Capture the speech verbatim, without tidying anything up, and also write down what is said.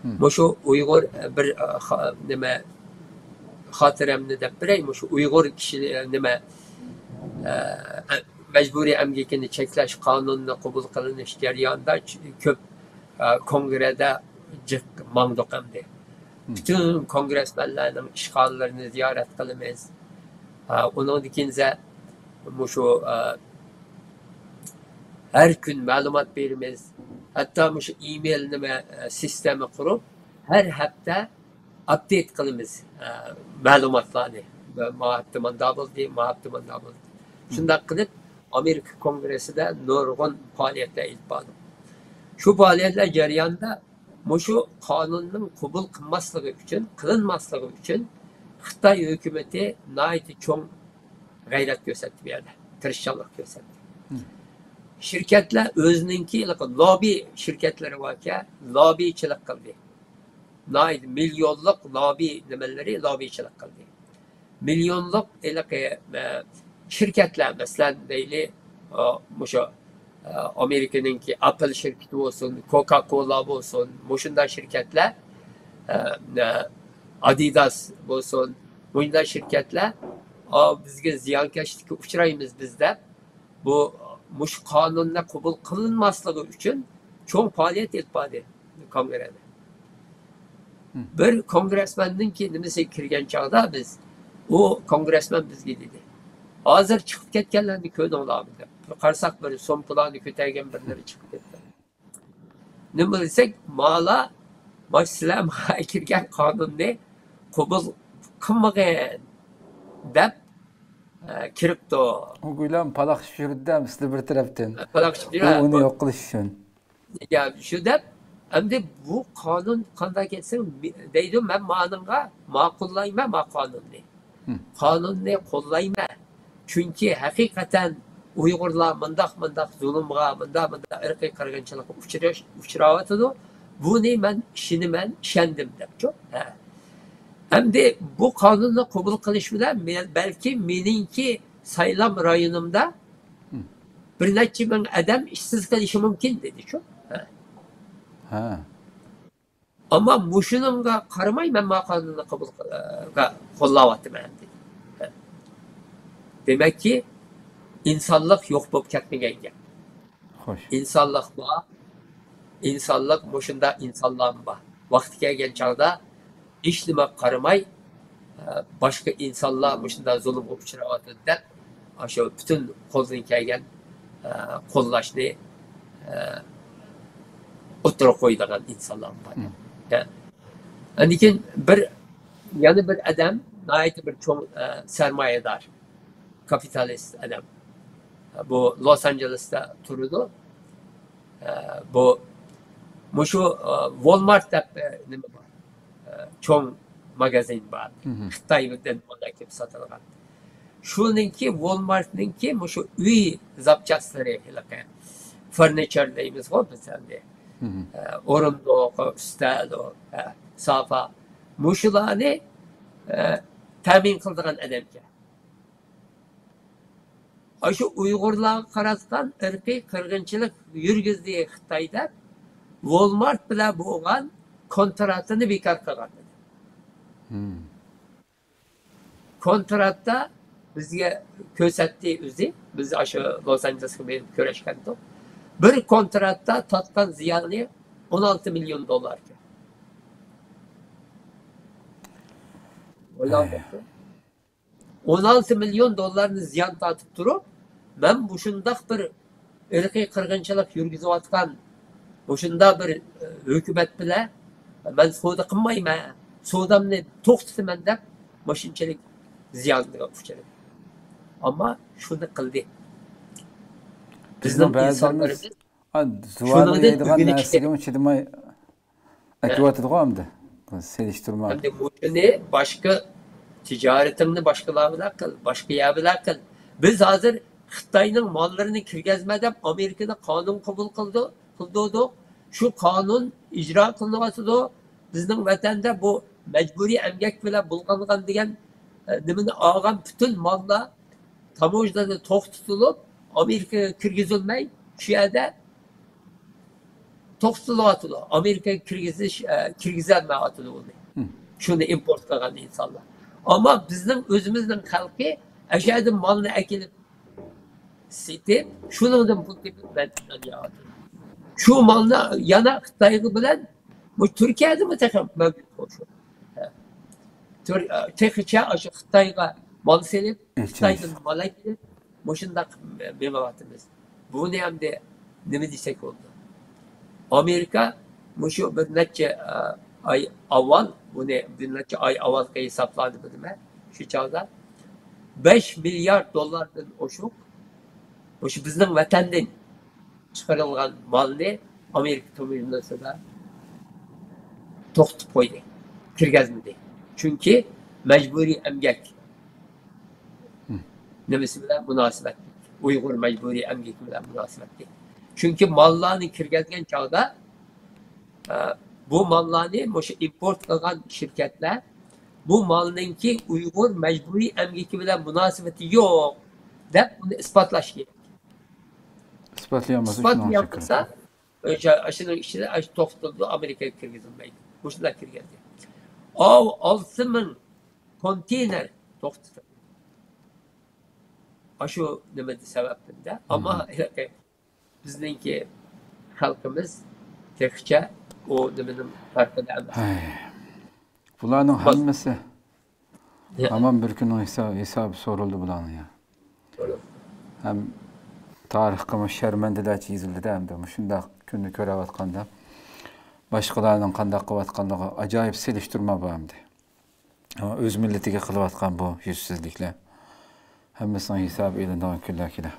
مۇشۇ ئۇيغۇر، ئە، بىر، ئە، خا-، نېمە، خاتىرەمنى دەپ بېرەي، مۇشۇ ئۇيغۇر كىشى، ئە، نېمە، ئە، مەجبۇرىي ئەمگىكىنى چەكلەش قانۇنىنى قوبۇل قىلىنىش جەريانىدا چ-، كۆپ، ئە، كونگرېدا جىق ماڭدۇق ئەمدى. پۈتۈن كونگرېسمېنلەرنىڭ ئىشخانىلىرىنى زىيارەت قىلىمىز. ئە، ئۇنىڭدىن كېيىن مۇشۇ، ئە، ھەر كۈن مەلۇمات بېرىمىز. ھەتتا مۇشۇ ئىمېيل نېمە، ئە، سىستېما قۇرۇپ، ھەر ھەپتە ئاپدېيت قىلىمىز، ئە، مەلۇماتلارنى. ما ھەپتە ماندا بولدى، ما ھەپتە ماندا بولدى. شۇنداق قىلىپ، ئامېرىكا كونگرېسسىدا نۇرغۇن پائالىيەتلەر ئېلىپ باردۇق. شۇ پائالىيەتلەر جەريانىدا مۇشۇ قانۇننىڭ قوبۇل قىلماسلىقى ئۈچۈن، قىلىنماسلىقى ئۈچۈن خىتاي ھۆكۈمىتى ناھايىتى چوڭ غەيرەت كۆرسەتتى بۇ يەردە، تىرىشچانلىق كۆرسەتتى. شىركەتلەر ئۆزىنىڭكى لوببى شىركەتلىرى باركەن، لوببىچىلىق قىلدى. ناھايىتى مىليونلۇق لوببى نېمىلىرى لوببىچىلىق قىلدى. مىليونلۇق ھېلىقى، ئە، شىركەتلەر، مەسىلەن، دەيلى، ئا، مۇشۇ، ئا، ئامېرىكىنىڭكى ئاپل شىركىتى بولسۇن، كوكا كولا بولسۇن، مۇشۇنداق شىركەتلەر، ئە، ئە، ئادىداس بولسۇن، مۇشۇنداق شىركەتلەر، ئا، بىزگە زىيانكەشلىككە ئۇچرايمىز بىز دەپ، بۇ، مۇشۇ قانۇننى قوبۇل قىلىنماسلىقى ئۈچۈن چوڭ پائالىيەت ئېلىپ باردى كونگرېدا. بىر كونگرېسمېننىڭكى نېمىسىگە كىرگەن چاغدا بىز، ئۇ كونگرېسمېن بىزگە دېدى، ھازىر چىقىپ كەتكەنلەرنى كۆردۈڭلارمۇ دەپ. بىر قارىساق، بىر سومكىلارنى كۆتەرگەن بىرلىرى چىقىپ كەتتى. نېمە دېسەك، مالا، ماش سىلەر ماڭا كىرگەن قانۇننى قوبۇل قىلمىغىن دەپ، ئە، كىرىپتۇ. ئۇ گويا پالاقشىپ يۈردى، سىلەر بىر تەرەپتىن. پالاقشىپ يۈر-، ئۇنى يوق قىلىش ئۈچۈن. يا، شۇ دەپ، ئەمدى بۇ قانۇن قانداق كەتسۇن، دەيدۇ، مەن مانىڭغا ماقۇللايمەن، ما قانۇننى. قانۇننى قوللايمەن. چۈنكى ھەقىقەتەن ئۇيغۇرلار مۇنداق، مۇنداق زۇلۇمغا، مۇنداق، مۇنداق ئىرقىي قىرغىنچىلىققا ئۇچراش-، ئۇچراۋاتىدۇ. بۇنى مەن ئىشىنىمەن، ئىشەندىم دەپچۇ. ھە. ئەمدى بۇ قانۇننى قوبۇل قىلىش بىلەن مە-، بەلكى مېنىڭكى سايلام رايونۇمدا بىر نەچچە مىڭ ئادەم ئىشسىز قېلىشى مۇمكىن دېدىچۇ. ھە. ھە. ئەمما مۇشۇنىڭغا قارىماي، مەن ما قانۇننى قوبۇل قىل-، قوللاۋاتىمەن دېدى. دېمەككى، ئىنسانلىق يوق بولۇپ كەتمىگەن گەپ. خوش. ئىنسانلىق بار. ئىنسانلىق، مۇشۇنداق ئىنسانلارمۇ بار. ۋاقتى كەلگەن چاغدا ھېچنېمە قارىماي، ئە، باشقا ئىنسانلار مۇشۇنداق زۇلۇمغا ئۇچراۋاتىدۇ دەپ، ئاشۇ پۈتۈن قولدىن كەلگەن، ئە، قوللاشنى، ئە، ئوتتۇرىغا قويىدىغان ئىنسانلار بار. يا. ئاندىن كېيىن بىر، يەنە بىر ئادەم، ناھايىتى بىر چوڭ، ئە، سەرمايىدار، كاپىتالىست ئادەم. بۇ لوس ئانژېلېستا تۇرىدۇ. ئە، بۇ، مۇشۇ، ئە، ۋولمارت دەپ، ئە، نېمە بار؟ ئە، چوڭ ماگازىن بار. خىتايدىن مانا كېلىپ ساتىدىغان. شۇنىڭكى، ۋولمارتنىڭكى مۇشۇ ئۆي زاپچاسلىرى، ھېلىقى فېرنىچېر دەيمىزغۇ بىز ئەمدى. ئە، ئورۇندۇق، ئۈستەل، ئە، سافا. مۇشۇلارنى، ئە، تەمىن قىلىدىغان ئادەمكەن. ئاشۇ ئۇيغۇرلارغا قاراتقان ئىرقىي قىرغىنچىلىق يۈرگۈزدى خىتاي دەپ، ۋولمارت بىلەن بولغان كونتراتىنى بىكار قىلغان. كونتراتتا بىزگە كۆرسەتتى ئۆزى. بىز ئاشۇ لوس ئانژېلېسقا بېرىپ كۆرۈشكەنتۇق. بىر كونتراتتا تارتقان زىيانى ئون ئالتە مىليون دوللار ئىكەن. ئون ئالتە مىليون دوللارنى زىيان تارتىپ تۇرۇپ، مەن مۇشۇنداق بىر ئىرقىي قىرغىنچىلىق يۈرگۈزۈۋاتقان مۇشۇنداق بىر، ئە، ھۆكۈمەت بىلەن مەن سودا قىلمايمەن، سودامنى توختىتىمەن دەپ مۇشۇنچىلىك زىيانغا ئۇچرىدى. ئەمما شۇنى قىلدى. بىزنىڭ بىزنىڭ بەزىلىرىمىز ئىنسانلىرىمىز ئا، زۇۋانى شۇنىڭدىن يەيدىغان ئۆگىنىشكە نەرسىگىمۇ چىدىماي ئەكىۋاتىدىغۇ ئەمدى. سېلىشتۇرما. ئەمدى مۇشۇنى باشقا تىجارىتىڭنى باشقىلار بىلەن قىل، باشقا يەر بىلەن قىل. بىز ھازىر خىتاينىڭ ماللىرىنى كىرگۈزمە دەپ ئامېرىكىدا قانۇن قوبۇل قىلدى، قىلدۇردۇق. شۇ قانۇن ئىجرا قىلىنىۋاتىدۇ. بىزنىڭ ۋەتەندە بۇ مەجبۇرىي ئەمگەك بىلەن بۇلغانغان دېگەن، ئە، نېمىنى ئالغان پۈتۈن ماللار تاموژنىدا توختىتىلىپ، ئامېرىكىغا كىرگۈزۈلمەي، شۇ يەردە توختىتىۋاتىدۇ. ئامېرىكىغا كىرگۈزۈش، ئە، كىرگۈزەلمەيۋاتىدۇ ئۇنى. شۇنى ئىمپورت قىلغان ئىنسانلار. ئەمما بىزنىڭ ئۆزىمىزنىڭ خەلقى ئەشەدىن مالنى ئەكېلىپ سېتىپ، شۇنىڭدىن پۇل تېپىپ مەن يەۋاتىدۇ. شۇ مالنى يەنە خىتايغا بىلەن، بۇ تۈركىيەدىمۇ تېخى مەۋجۇت شۇ. تۈر-، تېخىچە ئاشۇ خىتايغا مال سېلىپ، خىتايدىن مال ئەكېلىپ، مۇشۇنداق بېرىۋاتىمىز. بۇنى ئەمدى نېمە دېسەك بولىدۇ؟ ئامېرىكا مۇشۇ بىر نەچچە، ئە، ئاي ئاۋۋال، بۇنى بىر نەچچە ئاي ئاۋۋالقى ھېسابلارنى بىلىمەن، شۇ چاغدا بەش مىليارد دوللاردىن ئوشۇق مۇشۇ بىزنىڭ ۋەتەندىن چىقىرىلغان مالنى ئامېرىكا تاموژنىسىدا توختىتىپ قويدى، كىرگۈزمىدى. چۈنكى مەجبۇرىي ئەمگەك نېمىسى بىلەن مۇناسىۋەتلىك، ئۇيغۇر مەجبۇرىي ئەمگىكى بىلەن مۇناسىۋەتلىك. چۈنكى ماللارنى كىرگۈزگەن چاغدا، ئە، بۇ ماللارنى مۇشۇ ئىمپورت قىلغان شىركەتلەر بۇ مالنىڭكى ئۇيغۇر مەجبۇرىي ئەمگىكى بىلەن مۇناسىۋىتى يوق دەپ ئۇنى ئىسپاتلاش كېرەك. ئىسپاتلىيالمىسا، ئىسپاتلىيالمىسا، ئاشۇنىڭ ئىچىدە ئاشۇ توختىتىلىدۇ، ئامېرىكىغا كىرگۈزۈلمەيدۇ. مۇشۇنداق كىرگۈزدى. ئاۋۇ ئالتە مىڭ كونتېينېر توختىتىلدى. ئاشۇ نېمە سەۋەبتىن-دە. ئەمما ھېلىقى بىزنىڭكى خەلقىمىز تېخىچە ئۇ نېمىنىڭ پەرقىدە ئەمەس. ھەي. بۇلارنىڭ ھەممىسى ھامان بىر كۈننىڭ ھېسا-، ھېسابى سورىلىدۇ بۇلارنىڭ يا. ھەم تارىخقىمۇ شەرمەندىلەرچە يېزىلدىدە ئەمدى مۇشۇنداق كۈننى كۆرۈۋاتقاندا باشقىلارنىڭ قانداق قىلىۋاتقانلىقى ئاجايىپ سېلىشتۇرما بار ئەمدى. ئەمما ئۆز مىللىتىگە قىلىۋاتقان بۇ يۈزسىزلىكلەر ھەممىسىنىڭ ھېسابى ئېلىنىدىغان كۈنلەر كېلەر.